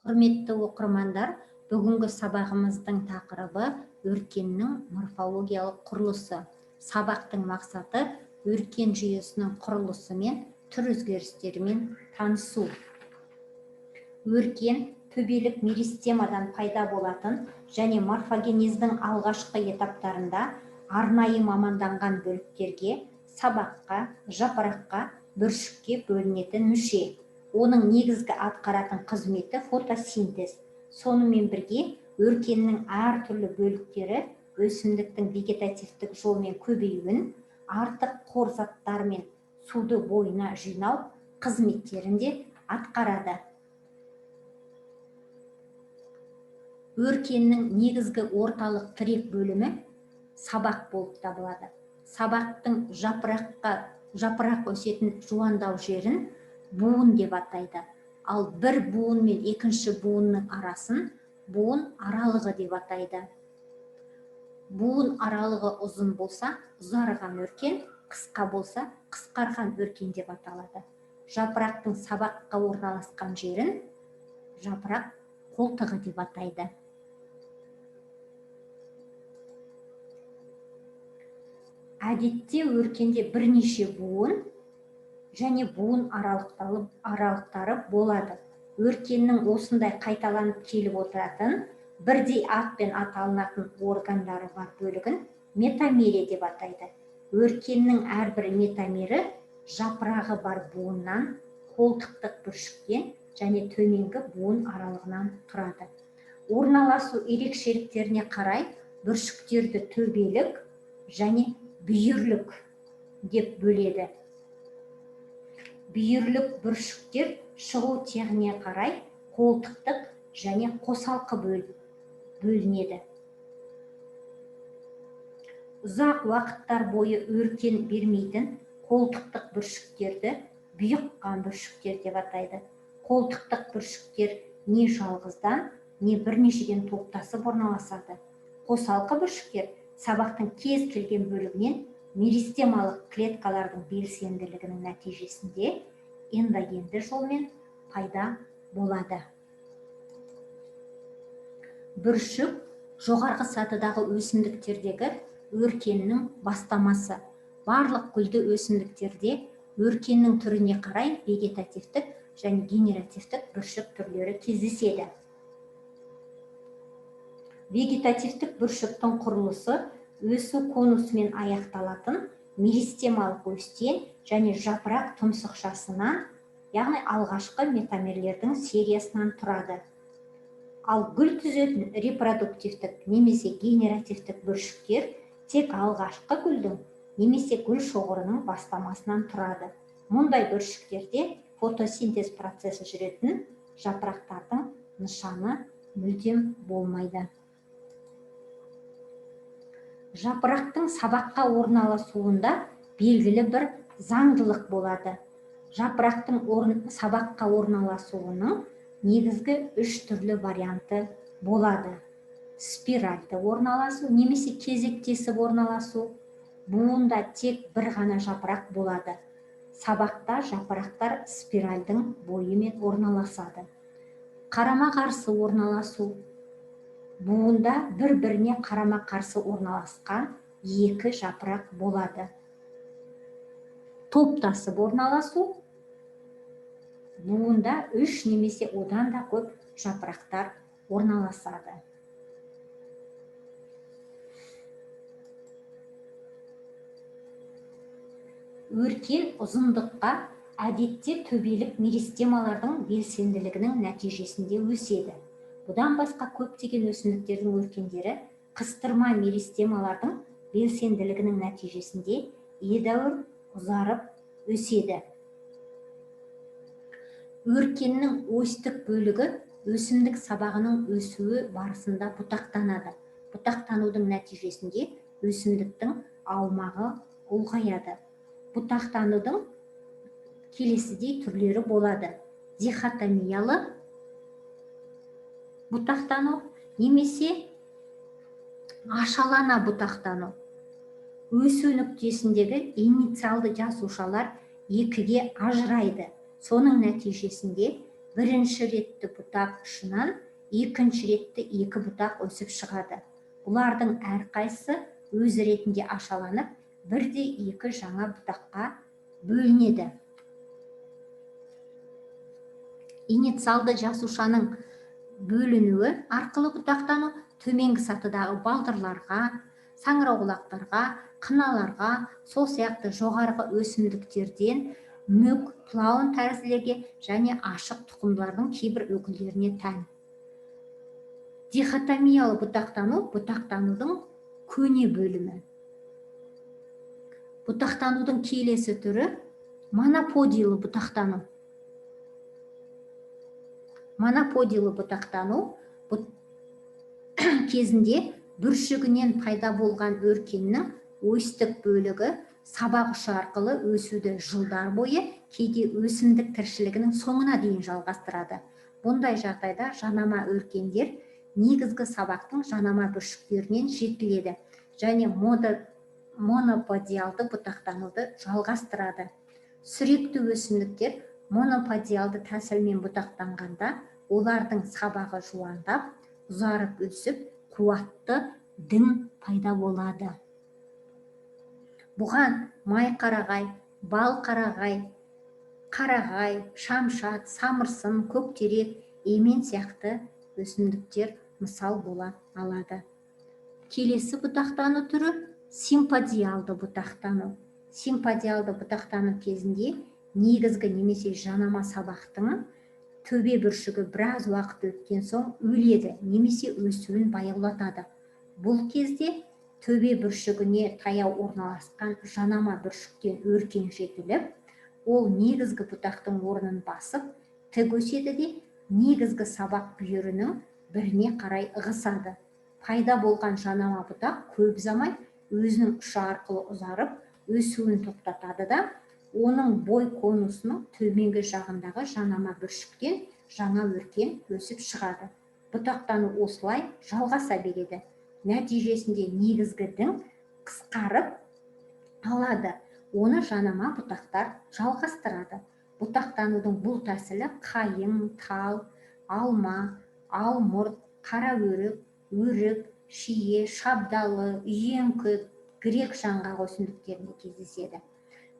Құрметті оқырмандар, бүгінгі сабағымыздың тақырыбы өркеннің морфологиялық құрылысы. Сабақтың мақсаты өркен жүйесінің құрылысы мен түр өзгерістерімен танысу. Өркен төбелік меристемадан пайда болатын және морфогенездің алғашқы этаптарында арнайы маманданған бөліктерге, сабаққа, жапыраққа, бүршікке бөлінетін мүше. Оның негізгі атқаратын қызметі фотосинтез. Сонымен бірге өркеннің әртүрлі бөліктері өсімдіктің вегетативтік жолмен көбеюін, артық қор заттар мен суды бойына жинау қызметтерін де атқарады. Өркеннің негізгі орталық тірек бөлімі сабақ болып табылады. Сабақтың жапырақ өсетін жуандау жерін буын деп атайды. Ал бір буын мен екінші буынның арасын буын аралығы деп атайды. Буын аралығы ұзын болса, ұзарған өркен, қысқа болса, қысқарған өркен деп аталады. Жапырақтың сабаққа орналасқан жерін жапырақ қолтығы деп атайды. Әдетте өркенде бірнеше буын және буын аралықтары болады. Өркеннің осындай қайталанып келіп отыратын, бірдей атпен аталынатын органдары бар бөлігін метамерия деп атайды. Өркеннің әрбір метамері жапырағы бар буыннан, қолтықтық бүршіктен және төменгі буын аралығынан тұрады. Орналасу ерекшеліктеріне қарай бүршіктерді төбелік және бүйірлік деп бөледі. Бүйірлік бүршіктер шығу тегіне қарай қолтықтық және қосалқы бөлінеді. Ұзақ уақыттар бойы өркен бермейтін қолтықтық бүршіктерді бұйыққан бүршіктер деп атайды. Қолтықтық бүршіктер не жалғыздан, не бірнешеден топтасып орналасады. Қосалқы бүршіктер сабақтың кез келген бөлігінен меристемалық клеткалардың белсенділігінің нәтижесінде эндогенді жолмен пайда болады. Бүршік жоғарғы сатыдағы өсімдіктердегі өркеннің бастамасы. Барлық гүлді өсімдіктерде өркеннің түріне қарай вегетативтік және генеративтік бүршік түрлері кездеседі. Вегетативтік бүршіктің құрылысы өсу конусымен аяқталатын меристемалық өстен және жапырақ тұмсықшасынан, яғни алғашқы метамерлердің сериясынан тұрады. Ал гүл түзетін репродуктивтік немесе генеративтік бүршіктер тек алғашқы гүлдің немесе гүл шоғырының бастамасынан тұрады. Мұндай бүршіктерде фотосинтез процесі жүретін жапырақтардың нышаны мүлдем болмайды. Жапырақтың сабаққа орналасуында белгілі бір заңдылық болады. Жапырақтың сабаққа орналасуының негізгі үш түрлі варианты болады. Спиральді орналасу немесе кезектесіп орналасу. Буында тек бір ғана жапырақ болады. Сабақта жапырақтар спиральдің бойымен орналасады. Қарама-қарсы орналасу. Буында бір-біріне қарама-қарсы орналасқан екі жапырақ болады. Топтасып орналасу. Буында үш немесе одан да көп жапырақтар орналасады. Өркен ұзындыққа әдетте төбелік меристемалардың белсенділігінің нәтижесінде өседі. Бұдан басқа көптеген өсімдіктердің өркендері қыстырма меристемалардың белсенділігінің нәтижесінде едәуір ұзарып өседі. Өркеннің осьтік бөлігі өсімдік сабағының өсуі барысында бұтақтанады. Бұтақтанудың нәтижесінде өсімдіктің аумағы ұлғаяды. Бұтақтанудың келесідей түрлері болады. Дихотомиялы бұтақтану немесе ашалана бұтақтану. Өсу нүктесіндегі инициалды жасушалар екіге ажырайды. Соның нәтижесінде Бірінші ретті бұтақ ұшынан екінші ретті екі бұтақ өсіп шығады. Бұлардың әрқайсысы өз ретінде ашаланып, бірде екі жаңа бұтаққа бөлінеді. Инициалды жасушаның бөлінуі арқылы бұтақтану төменгі сатыдағы балдырларға, саңырауқұлақтарға, қыналарға, сол сияқты жоғарғы өсімдіктерден мүк, плаун тәрізділерге және ашық тұқымдылардың кейбір өкілдеріне тән. Дихотомиялы бұтақтану бұтақтанудың көне бөлімі. Бұтақтанудың келесі түрі моноподийлы бұтақтану. Моноподийлы бұтақтану кезінде бүршігінен пайда болған өркеннің өстік бөлігі сабақ ұшы арқылы өсуді жылдар бойы, кейде өсімдік тіршілігінің соңына дейін жалғастырады. Бұндай жағдайда жанама өркендер негізгі сабақтың жанама бүршіктерінен жетіледі және моноподиалды бұтақтануды жалғастырады. Сүректі өсімдіктер моноподиалды тәсілмен бұтақтанғанда олардың сабағы жуандап, ұзарып өсіп, қуатты дің пайда болады. Бұған майқарағай, балқарағай, қарағай, шамшат, самырсын, көктерек, емен сияқты өсімдіктер мысал бола алады. Келесі бұтақтану түрі симподиалды бұтақтану. Симподиалды бұтақтану кезінде негізгі немесе жанама сабақтың төбе бүршігі біраз уақыт өткен соң өледі немесе өсуін баяулатады. Бұл кезде төбе бүршігіне таяу орналасқан жанама бүршіктен өркен жетіліп, ол негізгі бұтақтың орнын басып, тік өседі де негізгі сабақ бүйірінің біріне қарай ығысады. Пайда болған жанама бұтақ көп ұзамай өзінің ұшы арқылы ұзарып, өсуін тоқтатады да, оның бой конусының төменгі жағындағы жанама бүршіктен жаңа өркен өсіп шығады. Бұтақтану осылай жалғаса береді. Нәтижесінде негізгі дің қысқарып алады. Оны жанама бұтақтар жалғастырады. Бұтақтанудың бұл тәсілі қайың, тал, алма, алмұрт, қара өрік, өрік, шие, шабдалы, үйеңкі, грек жаңғақ өсімдіктерінде кездеседі.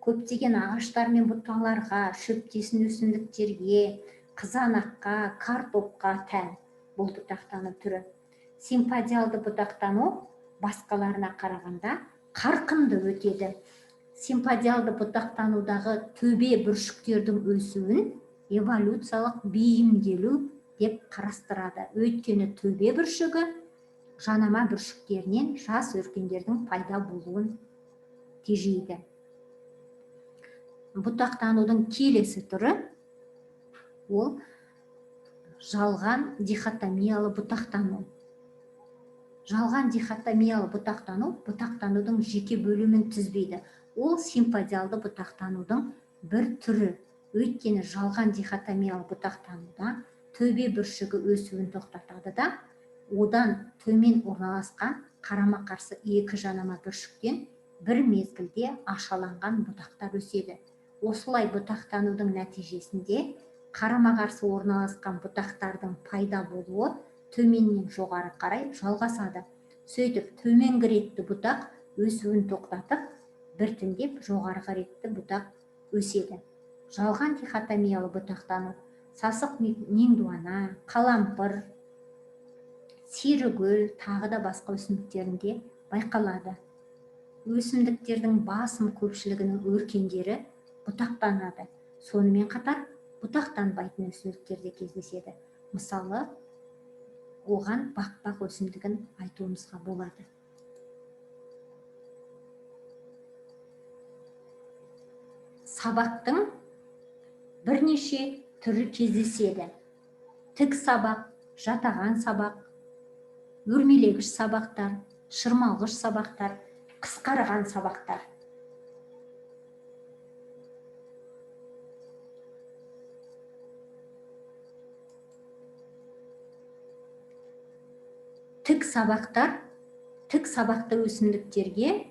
Көптеген ағаштар мен бұталарға, шөптесін өсімдіктерге, қызанаққа, картопқа тән бұл бұтақтану түрі. Симподиалды бұтақтану басқаларына қарағанда қарқынды өтеді. Симподиалды бұтақтанудағы төбе бүршіктердің өсуін эволюциялық бейімделу деп қарастырады. Өйткені төбе бүршігі жанама бүршіктерінен жас өркендердің пайда болуын тежейді. Бұтақтанудың келесі түрі ол жалған дихотомиялы бұтақтану. Жалған дихотомиялы бұтақтану бұтақтанудың жеке бөлімін түзбейді. Ол симподиалды бұтақтанудың бір түрі. Өйткені жалған дихотомиялы бұтақтануда төбе бүршігі өсуін тоқтатады да, одан төмен орналасқан қарама-қарсы екі жанама бүршіктен бір мезгілде ашаланған бұтақтар өседі. Осылай бұтақтанудың нәтижесінде қарама-қарсы орналасқан бұтақтардың пайда болуы төменнен жоғары қарай жалғасады. Сөйтіп, төменгі ретті бұтақ өсуін тоқтатып, біртіндеп жоғарғы ретті бұтақ өседі. Жалған дихотомиялы бұтақтану сасық меңдуана, қалампыр, серігүл, тағы да басқа өсімдіктерінде байқалады. Өсімдіктердің басым көпшілігінің өркендері бұтақтанады. Сонымен қатар бұтақтанбайтын өсімдіктер де кездеседі. Мысалы, оған бақбақ өсімдігін айтуымызға болады. Сабақтың бірнеше түрі кездеседі. Тік сабақ, жатаған сабақ, өрмелегіш сабақтар, шырмалғыш сабақтар, қысқарған сабақтар. Тік сабақтар, тік сабақты өсімдіктерге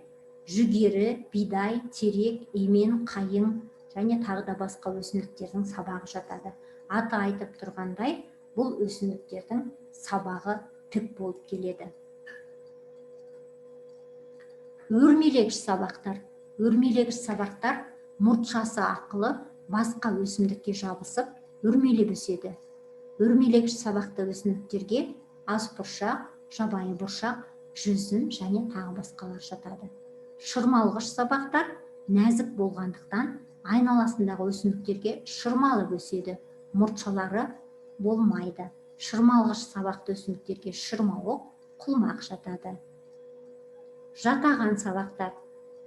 жүгері, бидай, терек, емен, қайың және тағы да басқа өсімдіктердің сабағы жатады. Аты айтып тұрғандай, бұл өсімдіктердің сабағы тік болып келеді. Өрмелегіш сабақтар. Өрмелегіш сабақтар мұртшасы арқылы басқа өсімдікке жабысып, өрмелеп өседі. Өрмелегіш сабақты өсімдіктерге ас бұршақ, жабайы бұршақ, жүзім және тағы басқалар жатады. Шырмалғыш сабақтар нәзік болғандықтан айналасындағы өсімдіктерге шырмалып өседі, мұртшалары болмайды. Шырмалғыш сабақты өсімдіктерге шырмауық, құлмақ жатады. Жатаған сабақтар.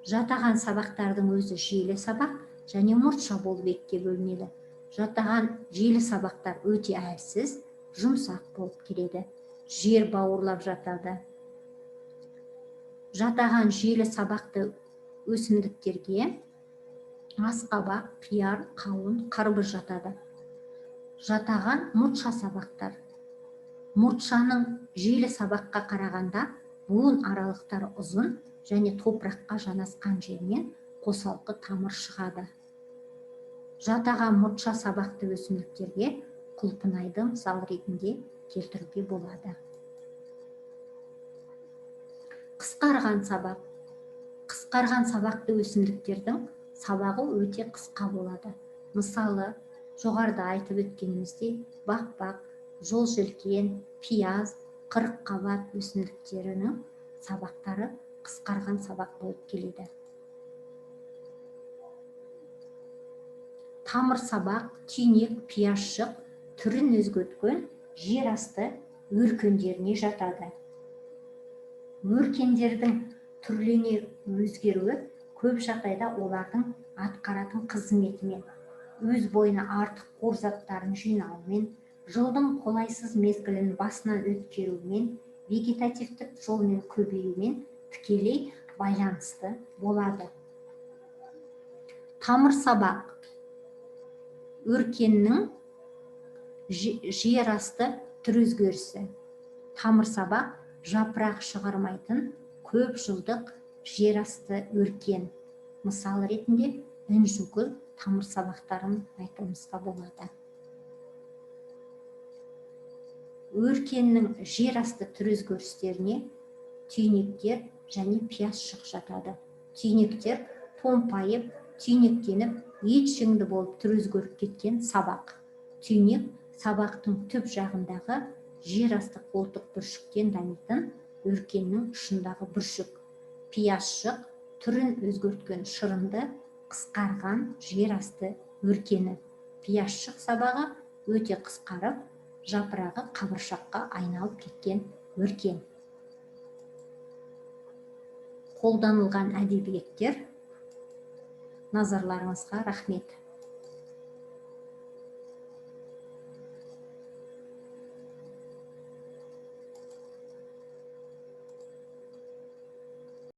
Жатаған сабақтардың өзі желі сабақ және мұртша болып екіге бөлінеді. Жатаған желі сабақтар өте әлсіз, жұмсақ болып келеді. Жер бауырлап жатады. Жатаған желі сабақты өсімдіктерге асқабақ, қияр, қауын, қарбыз жатады. Жатаған мұртша сабақтар. Мұртшаның желі сабаққа қарағанда буын аралықтары ұзын және топыраққа жанасқан жерінен қосалқы тамыр шығады. Жатаған мұртша сабақты өсімдіктерге құлпынайды мысал ретінде келтіруге болады. Қысқарған сабақ. Қысқарған сабақты өсімдіктердің сабағы өте қысқа болады. Мысалы, жоғарыда айтып өткеніміздей, бақбақ, жол желкен, пияз, қырыққабат өсімдіктерінің сабақтары қысқарған сабақ болып келеді. Тамыр сабақ, түйнек, пиязшық түрін өзгерткен жер асты өркендеріне жатады. Өркендердің түрлене өзгеруі көп жағдайда олардың атқаратын қызметімен, өз бойына артық қор заттарын жинауымен, жылдың қолайсыз мезгілін басынан өткеруімен, вегетативтік жолмен көбеюмен тікелей байланысты болады. Тамыр сабақ өркеннің жер асты түр өзгерісі. Тамыр сабақ жапырақ шығармайтын көп жылдық жер асты өркен. Мысал ретінде інжугүл тамыр сабақтарын айтуымызға болады. Өркеннің жер асты түр өзгерістеріне түйнектер және пиязшық жатады. Түйнектер томпайып, түйнектеніп, ет жіңді болып түр өзгеріп кеткен сабақ. Түйнек сабақтың түп жағындағы жер асты қолтық бүршіктен дамитын өркеннің ұшындағы бүршік. Пиязшық түрін өзгерткен шырынды, қысқарған жер асты өркені. Пиязшық сабағы өте қысқарып, жапырағы қабыршаққа айналып кеткен өркен. Қолданылған әдебиеттер. Назарларыңызға рахмет.